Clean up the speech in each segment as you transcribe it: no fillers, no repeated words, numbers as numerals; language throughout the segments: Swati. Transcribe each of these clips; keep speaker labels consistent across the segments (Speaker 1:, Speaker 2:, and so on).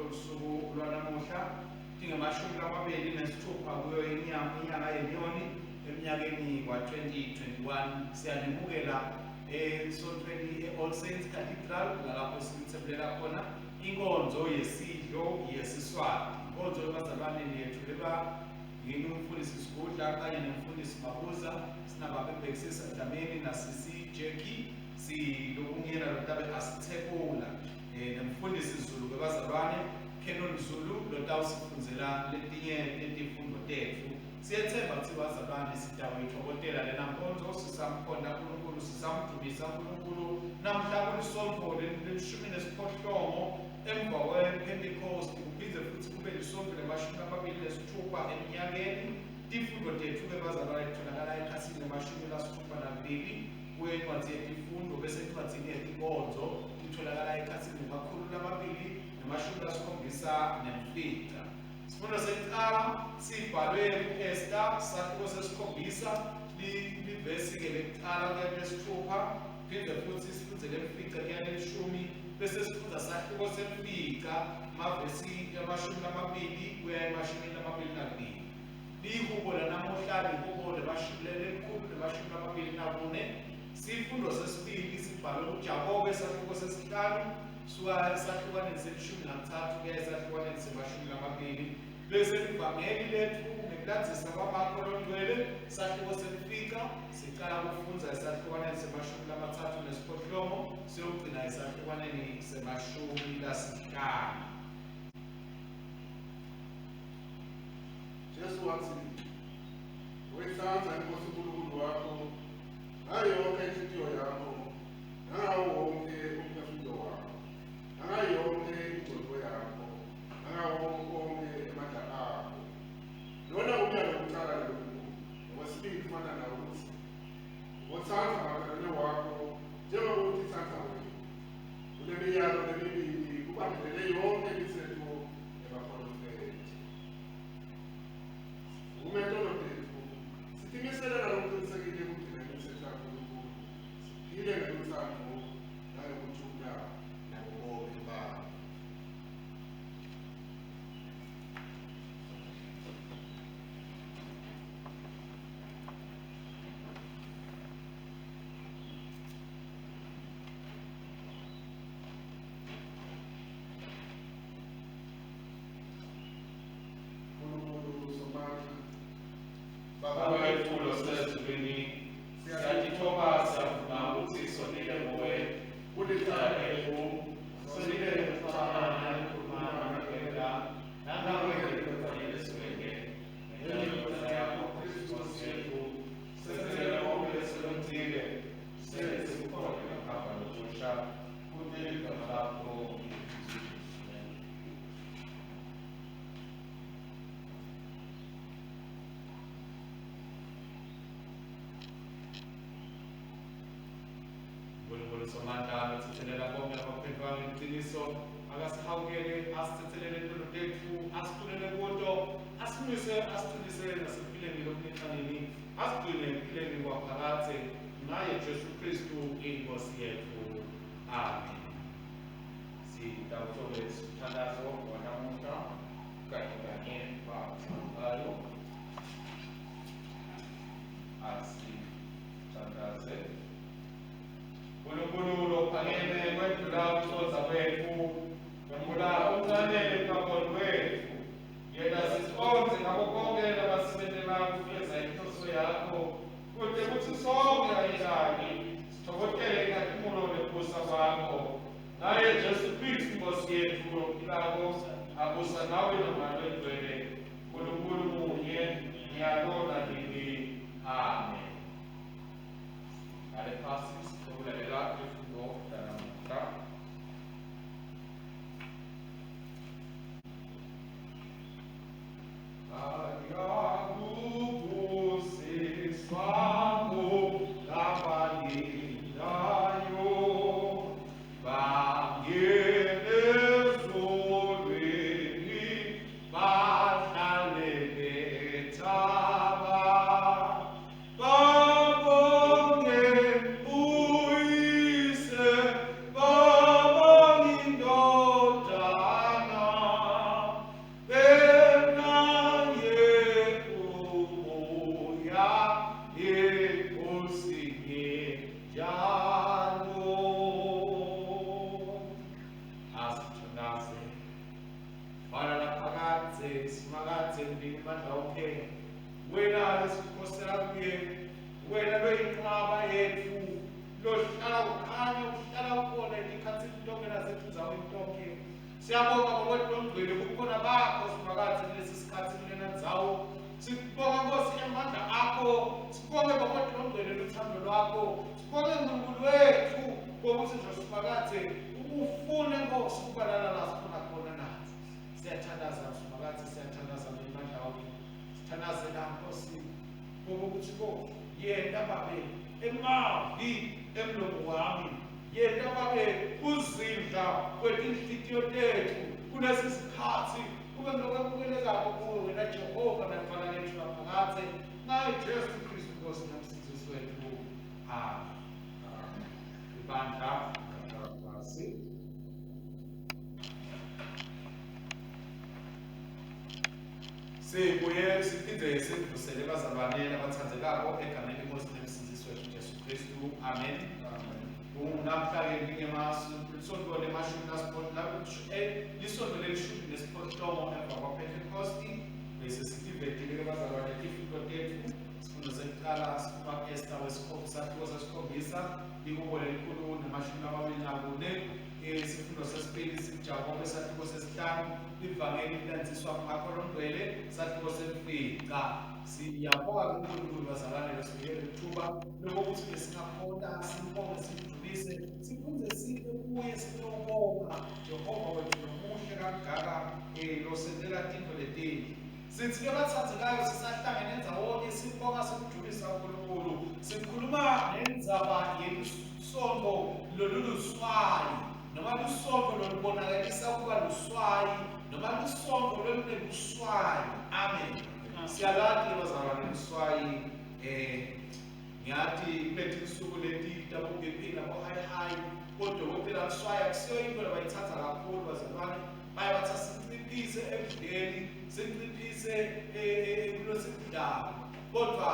Speaker 1: Kulolusuku lwanamuhla tingemashumi lamabili nesithupha kuyo inyanga yeNyoni eminyakeni wa-2021 siyanemukela esontweni e-All Saints Cathedral lalapho sitsebulela khona inkonzo yesidlo yesiSwati. Inkonzo yebazalwane niyetfulelwa yini umfundisi Sigudla kanye nemfundisi Mabuza, sinababe Bhekisisa Dlamini nasisi Jackie silokungena lotabe asithekula nemfundisi Zulu bebazalwane Canon Zulu lotawusifundzela letinye tetifundvo tetfu. Siyethemba kutsi bazalwane sitawuyitfokotela lena nkonzo, sisamkhonta Nkulunkulu, sisamdumisa Nkulunkulu. Namhla kulisontfo lelishumi nesiphohlongo emva kwePentecost, kuphindze futsi kube lisontfo lemashumi lamabili nesitfupha eminyakeni. Tifundvo tetfu-ke bazalwane titfolakala ekhasini lemashumi lasitfupha nakubili kuyo incwadzi yetifundvo, bese encwadzini yetinkonzo titfolakala ekhasini lemakhulu lamabili nemashumi lasikhombisa nemfica. Sifundo sekucala sibhalwe ku-Esta sahluko sesikhombisa livesi-ke lekucala kuya kulesitfupha, phindze futsi sifundze lemfica kuya lelishumi, bese sifundza sahluko semfica mavesi emashumi lamabili kuya emashumini lamabili nakubili. Lihubo lanamuhla lihubo lelikhulu lemashumi lamabili nakune. Sifundo sesibili sibhalwe kuJakobe sahluko sesihlanu suka esahlukaneni selishumi nakutsatfu kuya esahlukaneni semashumi lamabili. Bese livangeli letfu ngekulandzisa kwaMakho longcwele sahluko semfica sicala kufundza esahlukaneni semashumi lamatsatfu nesiphohlongo siyogcina esahlukaneni semashumi lasihlanu.
Speaker 2: Jesu watsi, Uyitsandza iNkosi uNkulunkulu wakho ngayo yonke inhlitiyo yakho, nangawo wonke umphefumulo wakho, nangayo yonke ingcondvo yakho, nangawo onkhe emandla akho. Lona umyalo wokucala lomkhulu. Nowesibili ufana nawo utsi, Ubotsandza makhelwane wakho njengoba utitsandza wena. Kulemiyalo lemibili kubambelele yonkhe imitsetfo nebaprofethi. Sivume tono tetfu, sitimisele ngalokucinisekile kugcina imitsetfo yaNkulunkulu, siphile ngelutsandvo nangekuthula nabo bonkhe bantfu. Nkulunkulu Somandla,
Speaker 1: Baba wetfu losezulwini, siyatitfoba siyavuma kutsi sonile kuwe, kulicala letfu, sonile ngekucabanga nangekukhuluma nangekwenta, nangakwenta lokufanele sikwente. Ngenxa yeNdvodzana yakho Khristu Nkosi yetfu, setsele konkhe lesekwentile, sente sikukhonte ngekuhamba lokusha, kute ligama lakho lidvunyiswe. Nkulunkulu Somandla lothethelela bonke labaphendvwa ngeliciniso akasihawukele asithethelele tono tetfu asikhulele kuto asimise asiqinise nasekuphileni lokunenhlanini asigcine ekuphileni kwaphakadze ngaye Jesu Kristu inkosi yetfu. Amen. Sitawusobe sithandazo wanamuhla kanye kanye bayo. Asithandaze. Nkulunkulu lophakeme kwendlula kucondza kwetfu, embula umncane emkaboni wetfu. Yena sicondze ngako konke labasebentela kufeza inhloso yakho, kute kutsi sonke kanye kanye sitfokotele inkhatimulo nekubusa kwakho. Ngaye Jesu Kristu Nkosi yetfu lophilako, abusa nawe noMoya Longcwele, Nkulunkulu munye, nyalo nanini. Amen. Ngale phasi sitokulalela lifundo lanamuhla. Bayakubusiswa labalindayo, bangene ezulwini, bahlale bethaba. Babonge uYise, Simakadze, Simakadze, Mninimandla onkhe, wena lesikhosela kuye, wena loyinqaba yetfu, lohlala ukhanya, uhlala ukhona etikhatsini tonkhe nasetindzaweni tonkhe. Siyabonga Baba wetfu longcwele bukhona bakho Simakadze kulesi sikhatsi kulena ndzawo. Sibonga Nkosi emandla akho, sibonge Baba wetfu longcwele luthando lwakho, sibonge Nkulunkulu wetfu kokuthi nje Simakadze ufune Nkosi ukubalala la sikhona khona nathi. Siyathandaza Simakadze, siyathandaza ngemandla wakho. Sithandazela Nkosi kokuthi ko yenta babe emavi emlomo wami yenta babe kuzindla kwetinhlitiyo tetfu kulesi sikhatsi kube ngilokwemukelekako kuwe wena Jehova nadvwala letfu laphakadze ngaye Jesu Kristu Nkosi nomsindzisi wetfu. Amen. Ibandla phasi. Sibuye siphinde sivusele bazalwane labathandzekako egameni lenkosi nemsindzisi wetfu Jesu Kristu. Amen. Namhla-ke lisonto lemashumi lisonto lelishumi nesiphohlongo emva kwaPhentekosti bese sitivetile-ke bazalwane tifundo tetfu. Sifundo sekuqala siphuma ku-Esta wesahluko sesikhombisa likubo lelikhulu namashumi lamabili nakune. Isifundo sesibili sikuJakobe sahluko sesihlanu ivangeli lilandziswa ngakho longcwele sahluko semfica. Siyabonga kuNkulunkulu bazalwane losinikele lithuba lokuthi besingakhona simbonge simdumise siphinde sibe kuye sitobonga Jehova wethu lomuhle kangaka losentela tintfo letinhle. Sithi ke bathandekayo sisahlangene ndzawonye sibonga simdumisa uNkulunkulu. Sikhuluma ngendzaba yelusonto loluluswayi noma lusonto lolubonakalisa ukuba luswayi noma lusonto lolunebuswayi. Amen. Siyalati bazalwane luswayi ngiyati kuletinsuku leti tabo BP nabo high high bodokotela luswayi akusiyo into labayitsatsa kakhulu bazalwane. Baye bathi asinciphise ekudleni, sinciphise kulosikudlako. Kodwa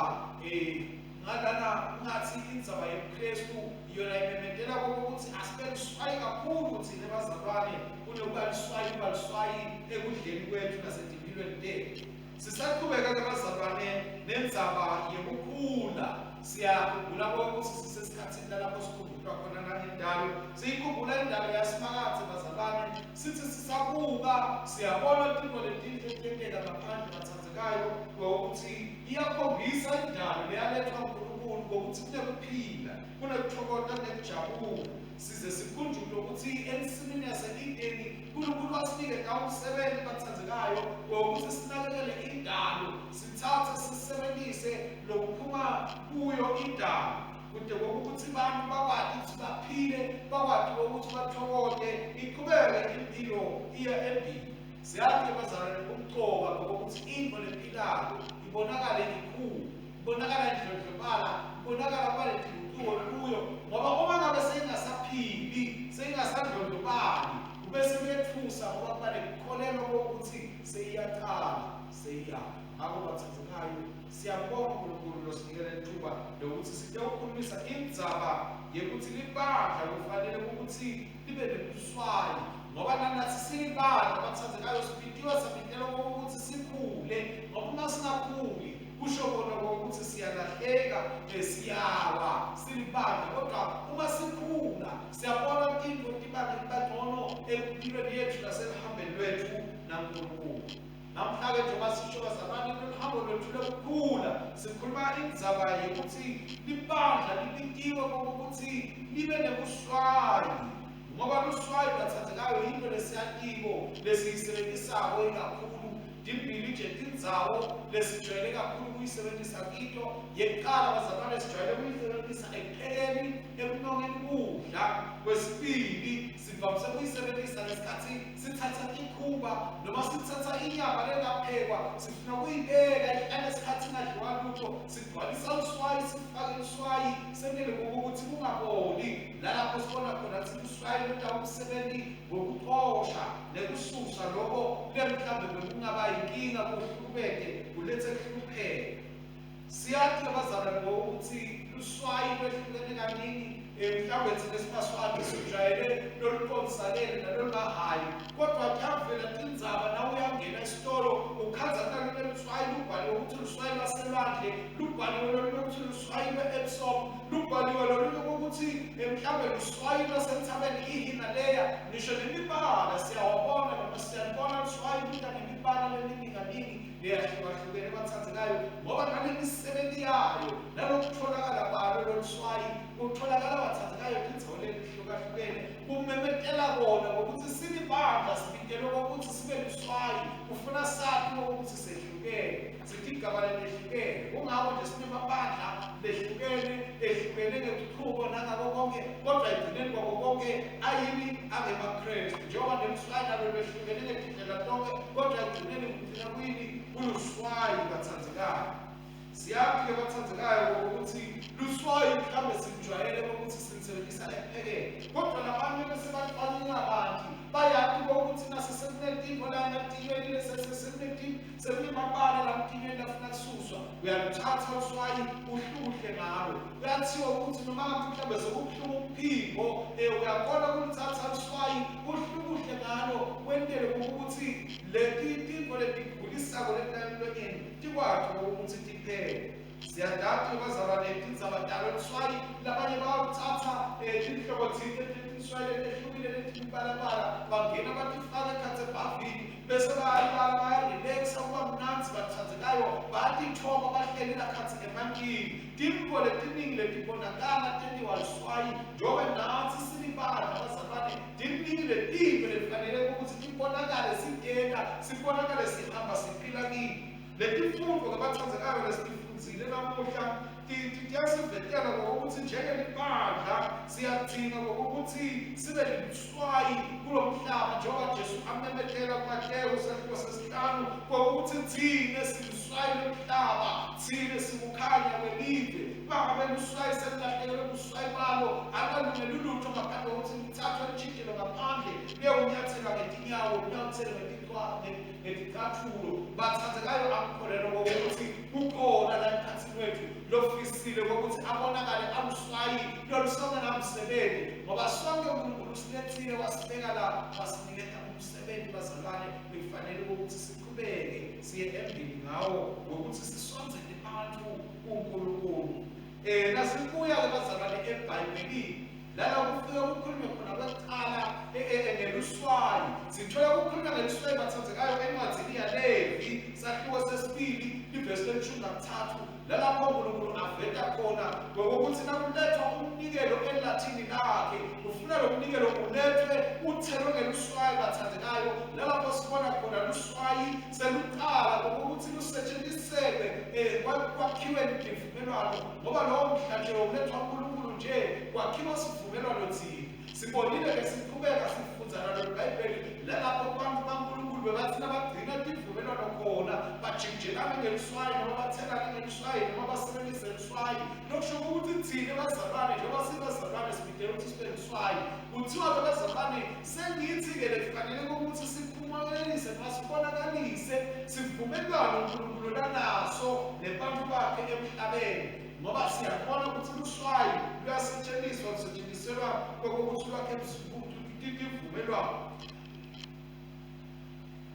Speaker 1: ngalana ungathi indzaba yebuKristu yona imemetela kokuthi asibe luswayi kakhulu thina bazalwane kunokuba luswayi kuba luswayi ekudleni kwethu nasetimpilweni tethu. Sisaqhubeka ke bazalwane nendzaba yekukhula. Siyakhumbula ukuthi sisesikhatsini lalapho sikhumbulwa khona nangendalo. Siyikhumbula indalo yaSimakadze bazalwane. Sithi sisabuka siyabona tintfo letinhle tenteka ngaphandle bathandzekayo ngokuthi iyakhombisa indalo leyalethwa uNkulunkulu ngokuthi kunekuphila, kunekuthokoza, kunekujabula. Size sikhunjulwe ukuthi ensimini yase-Edeni uNkulunkulu wasiniketa umsebenzi bathandzekayo wokuthi sinakekele indalo, sithathe sisebenzise lokuphuma kuyo indalo kude kokuthi abantu bakwati ukuthi baphile, bakwati ukuthi bathokote, iqhubeke impilo iye embili. Siyazi bazalwane kumcoka ngokuthi into lephilako ibonakale ikhulu, ibonakala indlondlobala, ibonakala kuba netinguquko kuyo, ngoba uma ngabe seyingasaphili, seyingasandlondlobali, kubese kuyetfusa ngoba kuba nekukholelwa kokuthi seyiyaqala, seyiyaphi. Ngakho bathandzekayo, siyabonga uNkulunkulu losinikele lithuba lokuthi sitewukhulumisa indzaba yekuthi libandla kufanele ukuthi libe nebuswayi ngoba nanathi silibandla bathandzekayo sibitiwa sabitelwa kokuthi sikhule, ngoba uma singakhuli kusho kona kokuthi siyalahleka, siyawa silibandla. Kodwa uma sikhula siyabona tintfo tiba ngcono empilweni yethu nasekuhambeni lwethu naNkulunkulu. Namhla-ke njengoba sisho bazalwane loluhambo lwethu lokukhula sikhuluma indzaba yekuthi libandla libitiwe kokuthi libe nebuswayi, ngoba luswayi bathandzekayo yinto lesiyatiko lesiyisebenzisako ikakhulu. Timbili nje tindzawo lesijwayele kakhulu kuyisebenzisa kito. Yekuqala bazalwane sijwayele kuyisebenzisa ekuphekeni, ekunongeni kudla. Kwesibili sivamise kuyisebenzisa ngesikhathi sithatha ikhuba noma sithatha inyama lengaphekwa sifuna kuyibeka ihlale isikhathi ingadliwa lutho, sigcwalisa uswayi, sifake uswayi sentele ukuthi kungaboli. Nalapho sibona khona ukuthi uswayi lwenta umsebenzi wokuxosha nekususa lokho lemhlambe bekungaba yinkinga kuhlukubete kulethe kuhlupheka. Siyathi abazalwane ngokuthi luswayi lwehlukene kaningi, mhlawumbe thina esimaswati sijwayele loluqondisakele nalolungahayi, kodwa kuyavela tindzaba na uyangena esitolo ngokuthi luswayi lwaselwandle, lubhaliwe lolunye ukuthi luswayi lwe-Epsom, lubhaliwe lolunye ukuthi mhlawumbe luswayi lwasentabeni iHimalaya. Ngisho nemibala siyawabona noma siyalibona luswayi luta ngemibala lemininganingi leyahlukahlukene bathandekayo, ngoba nale misebenzi yayo nalokutholakala kwalo loluswayi kutholakala bathandekayo tindzawo letihlukahlukene. Kumemetela kona ngokuthi silibandla sibitelwe kokuthi sibe luswayi, kufuna sati kokuthi sehlukene, sitigaba letehlukene. Kungako nje sinemabandla lehlukene ehlukene ngekuchubo nangako konke, kodwa ekugcineni kwako konke ayini angemaKrestu. Njengoba neluswayi nalo lwehlukene ngetindlela tonke, kodwa ekugcineni kugcina kuyini kuluswayi bathandekayo. Siyazi-ke bathandekayo ukuthi luswayi mhlawumbe silujwayele ukuthi silisebenzisa ekuphekeni, kodwa labanye bese bacwaninga banti bayati ukuthi nase sekunetinto la ematinyweni sekunemabala la mtinyweni lafuna kususwa, uyaluthatha uswayi uhluhle ngalo. Kuyathiwa ukuthi noma ngabe mhlawumbe sekubuhlungu umphimbo, uyakhona ukulithatha luswayi uhlukuhle ngalo, wentele ukuthi leti tintfo letigulisako leti emlonyeni tikwazi ukuthi tiphele. Siyadati bazalwane tindzaba talo luswayi, labanye bayawuthatha tinhlobo tsite tetinswayi letehlukile letimibalabala, bangena batifaka ekhatsi ebhavini, bese bayalala bayarelaxa, kuba mnandzi bathandekayo, bayatithoba bahleli lakhatsi emantini. Tintfo letiningi letibonakala tentiwa luswayi, njengoba natsi silibandla bazalwane, tiningi letintfo letifanele ukuthi tibonakale sitenta, sibonakale sihamba siphila kiyo. Letifundvo labathandekayo lesitifundzile namuhla tiyasivetela ngokuthi njengelibandla siyadzinga ngokuthi sibe luswayi kulo mhlaba, njengoba Jesu amemetela kuMateyu sahluko sesihlanu ngokuthi thine siluswayi lomhlaba, thine sikukhanya kwelive. Bangabe luswayi selilahlekelwe buswayi balo, akalungeli lutho ngaphandle kokuthi lithathwe litshintjelwe ngaphandle liyewunyathelwa ngetinyawo, linyathelwe ngeticathulo. Bathandekayo, angikholelwa ngokuthi kukhona la emkhathini wethu lofisile kokuthi abonakale aluswayi lolusongenamsebenzi, ngoba sonke uNkulunkulu usilethile wasibeka la, wasiniketa umsebenzi bazalwane, bekufanele ukuthi siqhubeke siye embili ngawo ngokuthi sisondzele bantu kuNkulunkulu. Nasibuya-ke bazalwane eBhayibhelini, lana kufike kukhulunywe khona kwekucala ngeluswayi, sithola kukhulunywa ngeluswayi bathandekayo encwadzini yaLevi sahluko sesibili livesi lelishumi nakuthathu, lalapho uNkulunkulu aveta khona ngokuthi nakulethwa umnikelo elathini lakhe, ufuna lo mnikelo ulethwe uthelwe ngeluswayi bathandekayo. Lalapho sibona khona luswayi seluqala ngokuthi lusetshenziselwe kwakhiweni tivumelwano, ngoba lowo mhlatshelo ulethwa uNkulunkulu nje kwakhiwa sivumelwano thina. Sibonile-ke siqhubeka sifundza nalo iBhayibheli, lalapho abantu baNkulunkulu bebathi nabagcina tivumelwano khona bajikijelane ngeluswayi noma bathelane ngeluswayi noma basebenzise luswayi. Lokusho ukuthi thina bazalwane, njengoba sibazalwane, sibidele ukuthi sibe luswayi. Kuthiwa-ke bazalwane, sengithi-ke lekufanele ukuthi siphumelelise noma sibonakalise sivumelwano uNkulunkulu lanaso nebantu bakhe emhlabeni, ngoba siyabona ukuthi luswayi luyasetshenziswa, lusetshenziselwa kokuthi lwakhe tivumelwano.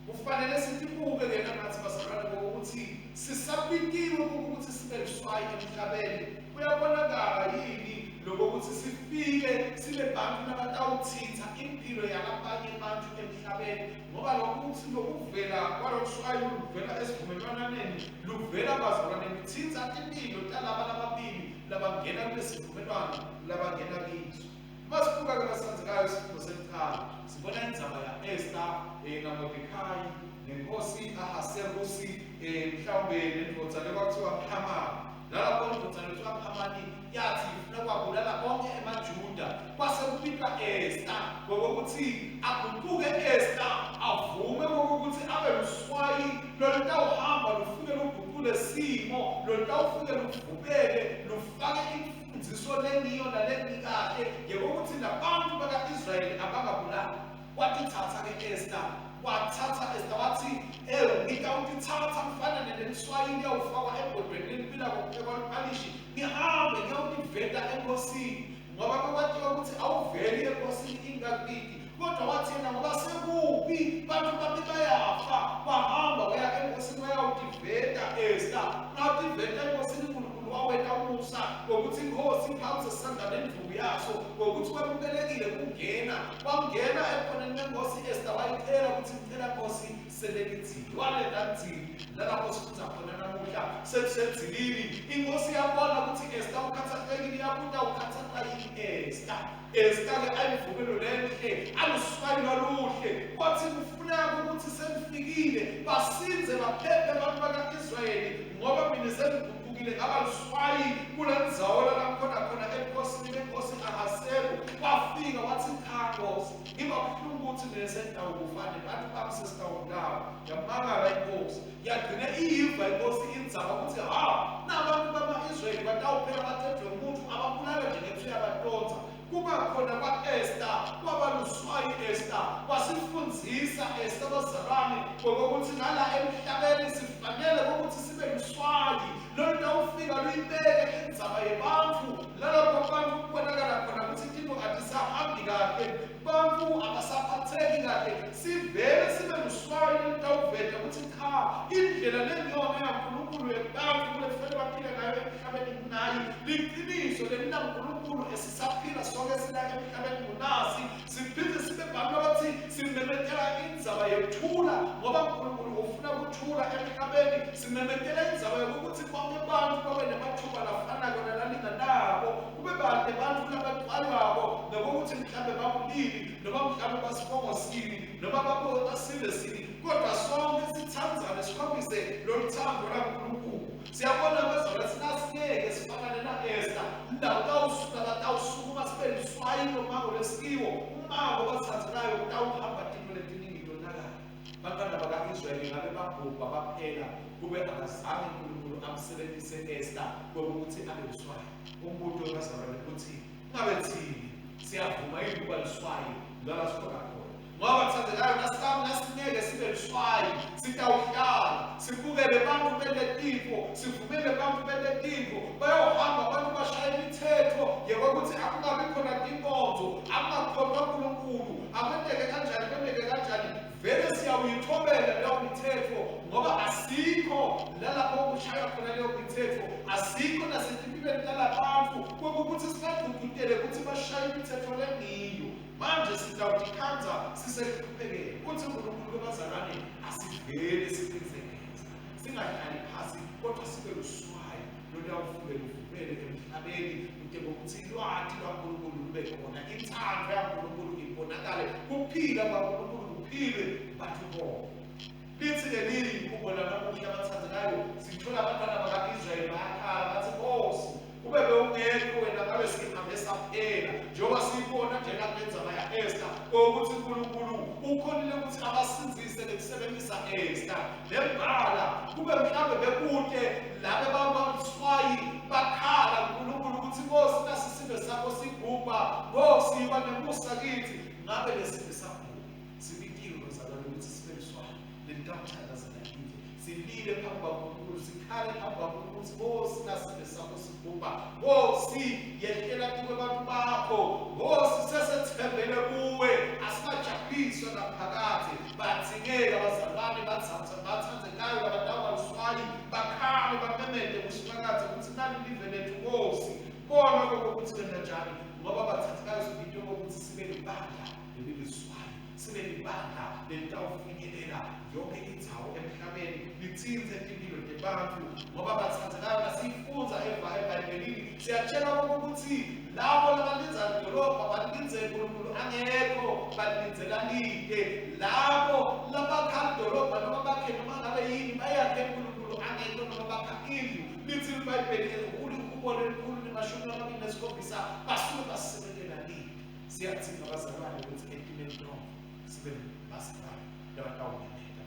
Speaker 1: Kufanele sitibuke-ke nangathi bazalwane ngokuthi sisabitiwe ukuthi sibe luswayi emhlabeni. Kuyabonakala yini lokuthi sifike sibe bantu labatawutsintsa impilo yalabanye bantu emhlabeni? Ngoba lokuthi lokuvela kwaloluswayi luvela esivumelwananeni, luvela bazalwane lutsintsa timpilo talaba lababili labangena kulesivumelwano labangena kiso. Masibuka-ke basandekayo isifundo sekuqala, sibona indzaba ya-Esta naMordekayi nenkosi Ahasuwerusi, mhlawumbe nendvodza lekwakuthiwa Hamani. Nalapho indvodza lethiwa Hamani yathi ifuna kwabulala bonke emaJuda, kwase kubitwa Esta ngokuthi aguquke Esta avume ngokuthi abe luswayi lolutawuhamba lufike luguqule simo, lolutawufike luvubele lufake imfundziso lengiyo nalengikahle yekuthi labantu baka-Israyeli abangabulali. Watithatha-ke Esta, wathatha Esta wathi, ewu ngitawutithatha kufanele neliswayi liyawufakwa ebhodweni lelibila kokuphekwa liphalishi, ngihambe ngiyawutiveta enkosini, ngoba bekwatiwa ukuthi awuveli enkosini ingakubiti. Kodwa wathi yena ngoba sekubi bantu babi bayafa, wahamba waya enkosini wayawutiveta Esta. Wangena ekhoneni lenkosi Esther wayicela ukuthi ngicela nkosi selelidzili. Waleta lidzili lalapho sifundza khona namuhla sekusedzilini. Inkosi yabona ukuthi Esther ukhathatekile yabuta ukhathata yini Esther. Esther-ke ayimvumelo lenhle aluswayi lwaluhle kwathi kufuneka ukuthi senifikile basinze baphephe abantu baka-Israyeli ngoba mina sengiguqukile ngaba luswayi kule ndzawo lalakhona khona ebukhosini benkosi Ahaseru. Wafika wathi cha nkosi, ngiba buhlungu ukuthi mina sengitawukufa nebantu bami sesitawubulawa. Yamangala inkosi, yagcina iyiva inkosi indzaba ukuthi ha nabantu bama-Israyeli batawuphela bathethwe umuntu ababulala nje ngethu yabatonza. Kuba khona kwa-Esta kwaba luswayi Esta wasifundzisa Esta bazalwane ngokuthi nala emhlabeni sifanele ukuthi sibe luswayi lolutawufika luyibeke indzaba yebantfu lalapho abantu kubonakala khona ukuthi tintfo atisahambi kahle bantfu abasaphatheki kahle sivele sibe luswayi lolutawuveta ukuthi cha indlela lengiyona yaNkulunkulu yebantfu kulefanele baphile ngayo emhlabeni kunayi liqiniso lelinaNkulunkulu esisaphila sonke sila emhlabeni ngunasi siphinde sibe bantu abathi simemetela indzaba yekuthula ngoba uNkulunkulu ufuna kuthula emhlabeni simemetela indzaba yokuthi bonke abantu babe nemathuba lafanako nalalinganako kube bade bantfu labatfwalwako nokuthi mhlawumbe babulili noma mhlawumbe basibongo sini noma basive sini kodwa sonke sithandzane sikhombise lolu thando laNkulunkulu. Siyabona bazalwane sinasingeke sifanane na-Esta la batawusukuma sibe luswayi lomango lesikiwo umango bathandzekayo kutawuhamba tintfo letiningi tonakala. Bantwana baka-Israyeli ngabe babhubha baphela kube akazange uNkulunkulu amsebentise Esta kokuthi abe luswayi. Umbuto webazalwane ukuthi ngabe thini siyavuma yini ukuba luswayi lala sikhona khona ngoba thandekayo nasami nasingeke sibe luswayi sitawuhlala sibukele bantu bente tintfo sivumele bantu bente tintfo bayohamba abantu bashaye imithetho yekokuthi akungabi khona tinkonzo akungakhonwa uNkulunkulu akwenteke kanjani kwenteke kanjani vele siyawuyithobela leyo mithetho ngoba asikho lalapho kushaywa khona leyo mithetho asikho nasetimpilweni talabantu kokuthi singagqugqutele ukuthi bashaye imithetho lengiyo manje sitawutikhandza sisehluphekeni uthi uNkulunkulu kwebazalwane asivele siqinisekise singahlali phasi kodwa sibe luswayi loluyawufike luvumele emhlabeni kute kokuthi lwati lwaNkulunkulu lube khona inthando yaNkulunkulu ibonakale kuphila kwaNkulunkulu kuphilwe bantu bonke. Lithi-ke liyihubo lanamuhla abathandekayo sithola abantwana baka-Israyeli bayakhala bathi Nkosi kube bewungekho wena ngabe sihambe saphela njengoba siyibona nje la kule ndzaba ya-Esta kokuthi uNkulunkulu ukhonile ukuthi abasindzise ngekusebenzisa Esta nembala kube mhlawumbe bekude laba babaswayi bakhala uNkulunkulu ukuthi Nkosi nasi sive sakho sigubha Nkosi yiba nemusa kithi ngabe lesive sabhubha. Sibitiwe bazalwane ukuthi sibe luswayi lelitawuthandazela kithi silile phambi kwaNkulunkulu sikhale phambi kwaNkulunkulu ukuthi Nkosi nasive sakho sigubha Nkosi yehlela tikwe bantu bakho Nkosi sesethembele kuwe asingajabhiswa naphakade. Badingeka abazalwane bathandzekayo labatawuba luswayi bakhale bamemede kusiphakathi ukuthi nali live lethu Nkosi bona kokuthi wena njani ngoba bathathekayo sibitwe kokuthi sibe libandla leliliswayi sibe libandla lelitawufinyelela yonke indzawo emhlabeni litsintse timpilo tebantfu ngoba bathandzekayo nasiyifundza eBhayibhelini siyatshela ukuthi labo labalindza lidolobha balindze uNkulunkulu angekho balindzela lide labo labakha lidolobha noma bakhe noma ngabe yini bayakhe uNkulunkulu angekho noma bakha indlu lithi iBhayibheli uhubo lelikhulu nemashumi lamabili nesikhombisa basuke basebentela lide. Siyadzinga bazalwane ukuthi etimeni tonke sibe bazalwane labatawumemeta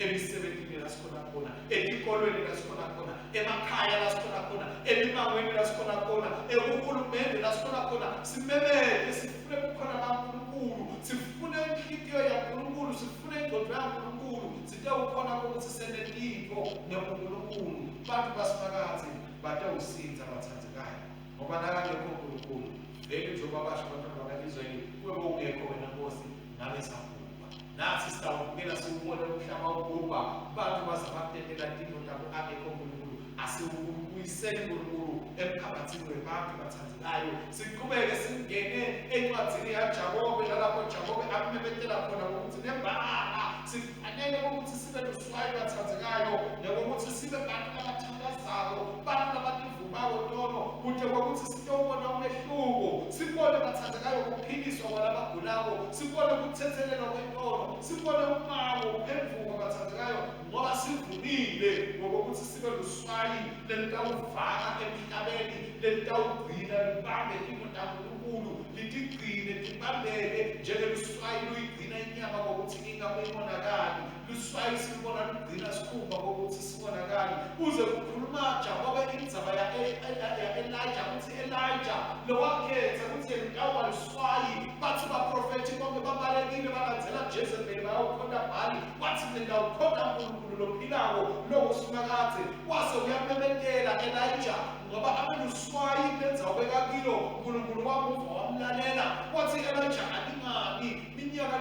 Speaker 1: emisebentini lasikhona khona etikolweni lasikhona khona emakhaya lasikhona khona emimangweni lasikhona khona ekuhulumende lasikhona khona simemete sifune bukhona baNkulunkulu sifune inhlitiyo yaNkulunkulu sifune ingqondo yaNkulunkulu sitewukhona ukuthi sente tintfo nebuNkulunkulu bantu basiphakathi batewusindza bathandzekayo ngoba nakangekho uNkulunkulu vele njengoba basho abantwana baka-Israyeli kube bowungekho wena Nkosi ngabe sabhubha nathi sitawubukela siwubone umhlaba ubhubha bantu baze bakutetela tintfo tabo angekho uNkulunkulu. Asiwubuyiseni uNkulunkulu emphakathini webantfu bathandekayo. Siqhubeke singene encwadzini yaJakobe, lalapho Jakobe akumemetela khona ukuthi nembala sifanele ukuthi sibe luswayi bathandekayo, nekuthi sibe bantu labathandazako, bantu labativumako tono, kute kwekuthi sitobona umehluko, sibone bathandekayo kuphiliswa kwalabagulako, sibone kuthethelelwa kwetono, sibone ummango uphendvuka bathandekayo, ngoba sivumile ngokuthi sibe luswayi lelitawuvaka emhlabeni, lelitawugcina libambe timo taNkulunkulu, litigcine tibambeke njengeluswayi luyigcina inyama ngokuthi ingabe ingonakali. Luswayi silubona lugcina sikhumba ngokuthi singonakali. Uze kukhuluma Jakobe indzaba ya-Elijah, kutsi Elijah lowakhetha kutsi yena utawuba luswayi, bathi baprofethi bonke babalekile balandzela Jezebeli bayawukhonta Bhali, wathi mina ngitawukhonta Nkulunkulu lophilako lokuSimakadze. Wase uyamemetela Elijah ngoba abeluswayi kulendzawo bekakilo, Nkulunkulu wamuva wamlalela. Wathi Elijah alingani iminyaka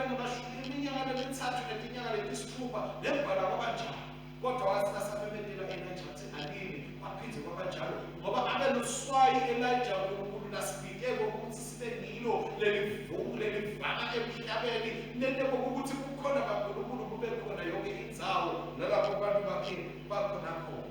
Speaker 1: iminyaka lemithathu netinyanga letisitfupha, nembala kwaba njalo. Kodwa wathi nasamemetela Elijah wathi alini, kwaphindze kwaba njalo, ngoba abeluswayi Elijah Nkulunkulu lasibite ukuthi sibe ngilo lelivungu lelivaka emhlabeni, lente ukuthi kukhona kaNkulunkulu kube khona yonke indzawo nalapho abantu bakhe bakhona khona.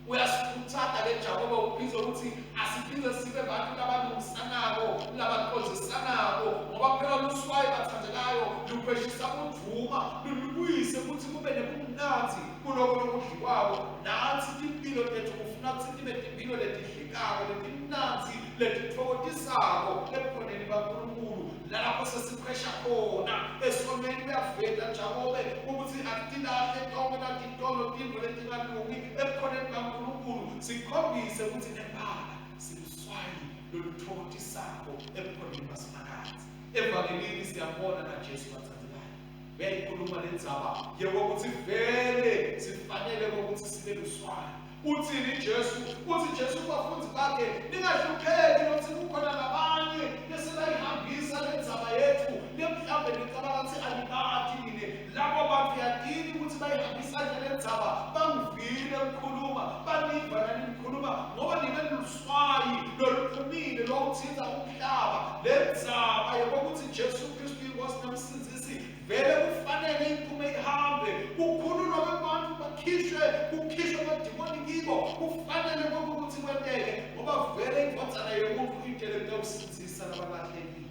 Speaker 1: Uyasikhuthaza ke Jakobe, uphindze ukuthi asiphindze sibe bantu labalungisanako, labaxozisanako, ngoba phela luswayi bathandekayo lukhweshisa kudvuma, lulubuyise ukuthi kube nebumnandzi kuloko lokudliwako. Natsi timpilo tethu kufuna kutsi tibe timpilo letidlekako, letimnandzi, letitfokotisako ebukhoneni baNkulunkulu, lalapho sesikhwesha khona esonweni. Uyaveta Jakobe ukuthi atilahle tonke natitolo tintfo letingalungi ebukhoneni baNkulunkulu, sikhombise ukuthi nembala siluswayi loluthokotisako ebukhoneni baSimakadze. Evangelini siyabona naJesu bathandekayo uyayikhuluma lendzaba yekokuthi vele sifanele kokuthi sibe luswayi. Uthini Jesu? Uthi Jesu kubafundzi bakhe, ningahlupheki lokuthi kukhona labanye lesebayihambisa lendzaba yethu, lemhlawumbe nicabanga ukuthi anibati nine. Labo bantu yatini ukuthi bayihambisa nje lendzaba, bangivile ngikhuluma, baniva nani nikhuluma, ngoba nibe luswayi loluphumile lowuthinta umhlaba. Lendzaba yokuthi Jesu Kristu inkosi nomsindzisi vele kufanele iphume ihambe, kukhululwa kwebantfu bakhishwe, kukhishwe amadimoni kibo, kufanele ukuthi kwenteke, ngoba vele indvodzana yemuntu itele kutawusindzisa labalahlekile.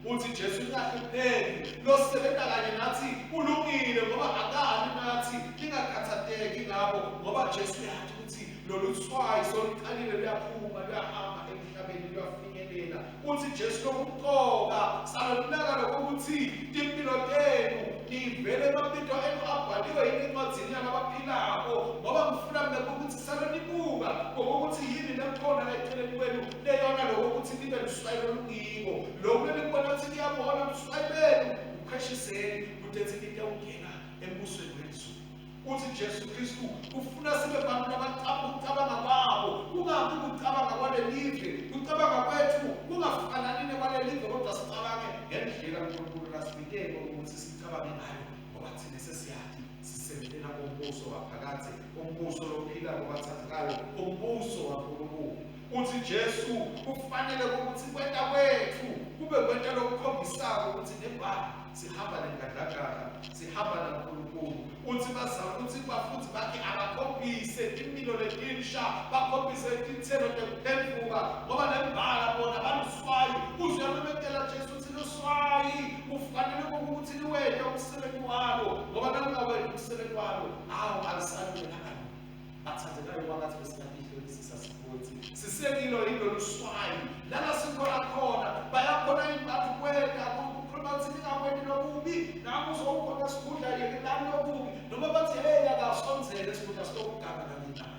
Speaker 1: Uthi Jesu ningahlupheki, losebenza kanye nathi ulungile ngoba akali nathi, ningakhathateki ngabo, ngoba Jesu uyati ukuthi lolu swayi soluqalile luyaphuma luyahamba emhlabeni luyafinyelela. Uthi Jesu lokumcoka salolunaka lokuthi timpilo tenu nivele emabito enu abhaliwe yini encwadzini yalabaphilako, ngoba ngifuna mina ukuthi salonibuka ngokuthi yini lekhona la eceleni kwenu leyona lokuthi nibe luswayi lolungiko, lokhu lenikubona ukuthi niyabona buswayi benu ukhweshiseni kutethi nitewungena embusweni welizulu. Uthi Jesu Kristu ufuna sibe bantu labacabanga kwabo kungabi kucabanga kwalelive, kucabanga kwethu kungafanani nekwalelive, kodwa sicabange ngendlela uNkulunkulu lasibitele ukuthi sicabange ngayo, ngoba thina sesiyati sisebentela umbuso waphakadze, umbuso lophilako bathandekayo, umbuso waNkulunkulu. Uthi Jesu kufanele ukuthi kwenta kwethu kube kwenta lokukhombisako ukuthi nembala sihamba nengadlakadla, sihamba naNkulunkulu. Uthi bazama ukuthi bafundzi bakhe abakhombise timilo letinsha, bakhombise titselo tekuphendvuka, ngoba nembala bona baluswayi. Uze uyamemetela Jesu uthi luswayi kufanele ukuthi liwente umsebenzi walo, ngoba nalungawenti umsebenzi walo awu alisalungelanga. Bathandekayo, kwangathi besingatihlolisisa sifuthi sisekilo yini loluswayi lana sikhona khona. Bayakhona yini bantu kwenta kukhuluma ukuthi ningakwenti lokubi, nami uzowukhona sigudla yekelani lokubi, noma bathi hey akasondzele sigudla sitokuganga kanye naye?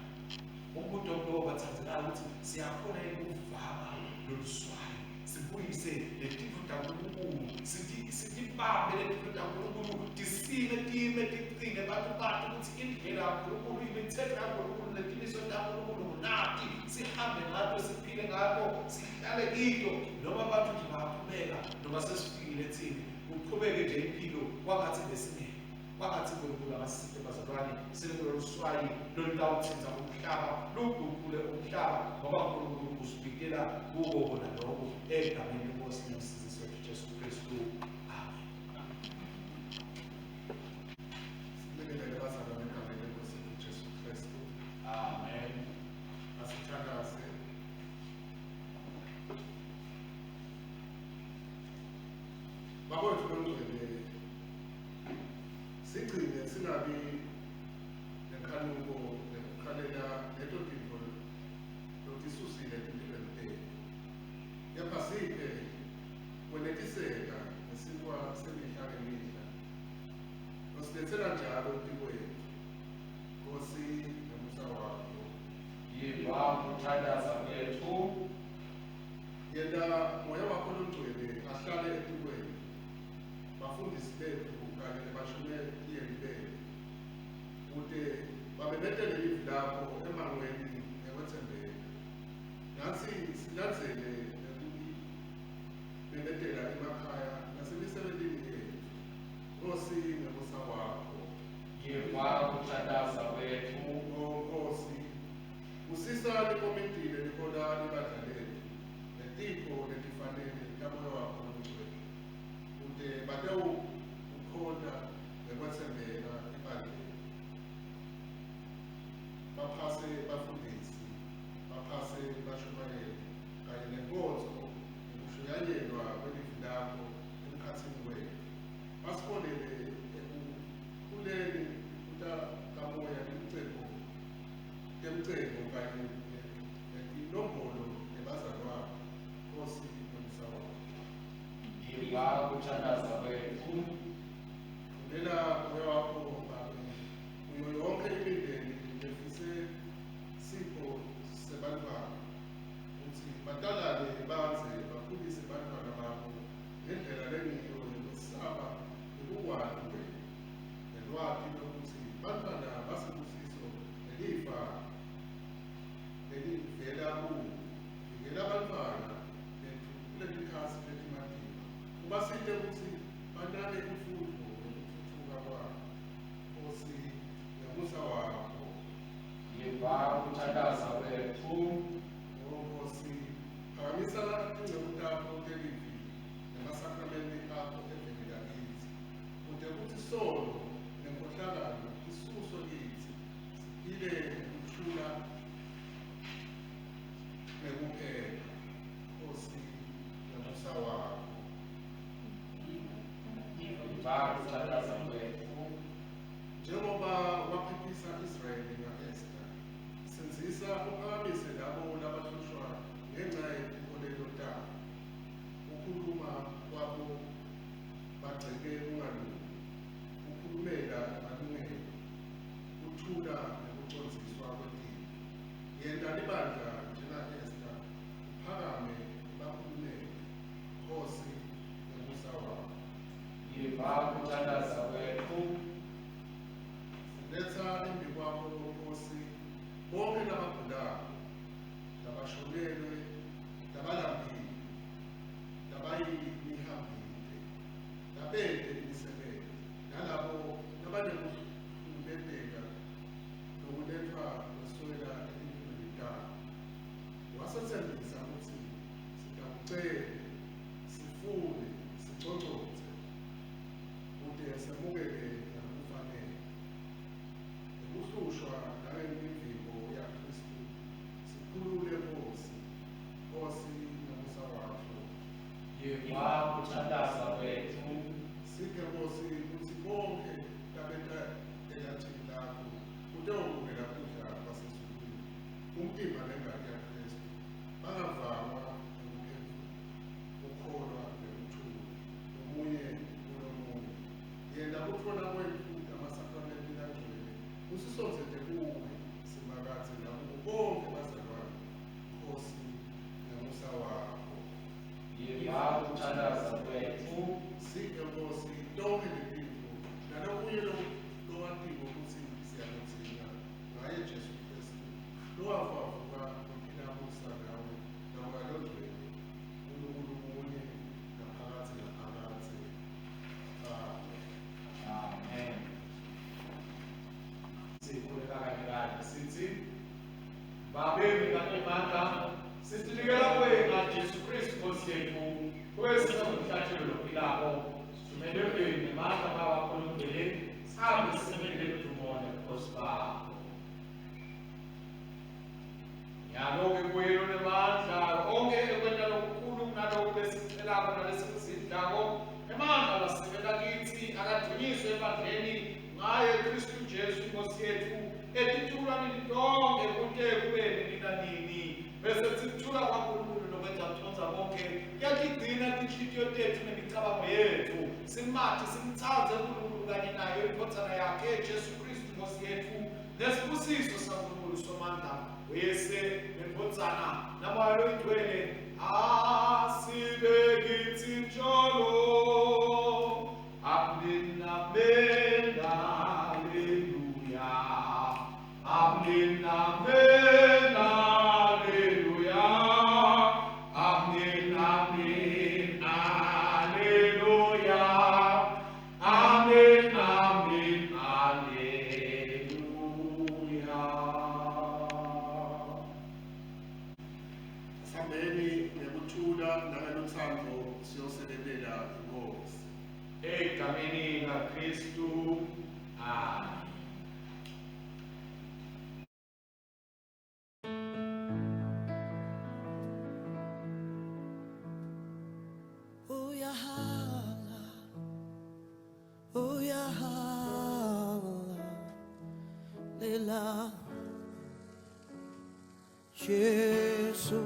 Speaker 1: Umbuto lowo bathandekayo ukuthi siyakhona yini ukuvama loluswayi, sibuyise letintfo taNkulunkulu, sitibambe letintfo taNkulunkulu, tisime time ticine, bantu bati ukuthi indlela yaNkulunkulu, imithetho yaNkulunkulu netimiso taNkulunkulu ngunati, sihambe ngato, siphile ngato, sihlale kito, noma bantu nje bayaqhubeka, noma sesifikile thina kuqhubeke nje impilo kwangathi besingeke, kwangathi uNkulunkulu akasisite bazalwane sekuloluswayi lolutawuthinta umhlaba luguqule umhlaba ngoba uNkulunkulu usibikela kuko kona lokho egameni lenkosi nomsindisi wethu Jesu Kristu. Amen.
Speaker 2: Sibingelele bazalwane egameni lenkosi yethu Jesu Kristu.
Speaker 1: Amen.
Speaker 2: Asithandaze. Baba wethu longcwele, sigcine singabi nenkhanuko nekukhalela leto tintfo lotisusile etimpilweni tetfu. Kepha siphe kwenetiseka ngesinkwa semihla ngemihla losiletsela njalo tikwetfu. Nkosi nomusa wakho.
Speaker 3: Yiva kuthandaza kwetfu.
Speaker 2: Yenta moya wakho longcwele ahlale etikwetfu, bafundisi betfu kanye nebashumayeli betfu, kute bamemetele livi lakho emangweni ngekwetsembeka. Natsi silandzele nekulimemetela emakhaya nasemisebentini yetfu. Nkosi ngemusa wakho.
Speaker 3: Yiva kuthandaza kwetfu.
Speaker 2: O Nkosi, busisa likomiti lelihola libandla letfu netipho letifanele tamoya wakho longcwele, kute batewukhonta ngekwetsembeka ebandleni. Baphase bafundisi, baphase bashumayeli kanye nenkonzo yekushunyayelwa kwelivi lakho emkhatsini wetfu. Basiholele ekukhuleni kutakamoya nemcebo temcebo kanye netinombolo nebazalwane. Nkosi nomusa wakho.
Speaker 3: Yiva kuthandaza kwetfu.
Speaker 2: Thumela moya wakho Babe kuyo yonke imindeni lefise sipho sebantfwana kutsi batalane bandze bakhulise bantfwana babo ngendlela lengiyo yekwesaba nekukwati wena nelwati lokutsi bantfwana basibusiso nelifa lelivela kuwe. Vikela bantfwana betfu kuletikhatsi letimatima, ubasite kutsi banake imfundvo nekutfutfuka kwabo. Nkosi ngemusa wakho.
Speaker 3: Yiva kuthandaza kwetfu.
Speaker 2: O Nkosi, phakamisa tinceku takho telivi nemasakramenti akho eveni lakitsi, kute kutsi sono nenkohlakalo tisuswe kitsi, siphile ngekuthula nekuphepha. Nkosi ngemusa wakho.
Speaker 3: Yiva kuthandaza kwetfu.
Speaker 2: Njengoba waphephisa Israyeli nga-Esta, sindzisa uphakamise labo labahlushwa ngenca yetinkholelo tabo. Kukhuluma kwabo bagceke kungalungi.
Speaker 1: Sitsi Babe ngikangemandla sitinikela kuwe ngaJesu Kristu Nkosi yethu kuwe singumhlatshelo lophilako sithumelwe ngemandla bawakho longcwele sihambe sisemelele ludumo nebukhosi bakho. Nyalo-ke kuye lonemandla onke ekwenta lokukhulu kunaloku lesikucelako nalesikusidlako, emandla lasebenta kitsi akadunyiswe ebandleni ngaye Kristu Jesu iNkosi yetfu etitukulwaneni tonkhe kute kube nini nanini. Bese sikuthula kwaNkulunkulu lokwenza kucondza konke kuyatigcina tinhlitiyo tetfu nemicabango yetfu simati simtsandze uNkulunkulu kanye nayo indvodzana yakhe Jesu Kristu Nkosi yetfu nesibusiso saNkulunkulu Somandla uyise nendvodzana namoya loyingcwele asibe kitsi njalo. Amen, amen, haleluya. Amen, amen, haleluya. Amen, amen, haleluya. Amen, amen, haleluya.
Speaker 2: Sihambeni ngekuthula nangelutsandvo siyosebentela iNkhosi.
Speaker 1: Egameni laKristu. Amen.
Speaker 4: Uyahala, uyahala, lela Jesu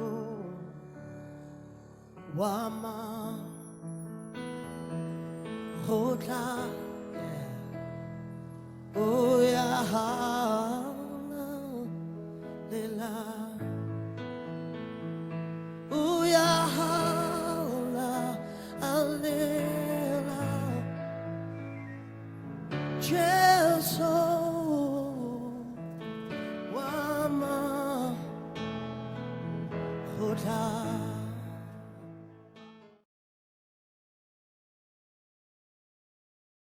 Speaker 4: wama hodla uyahala lela uyahala alela Jesu.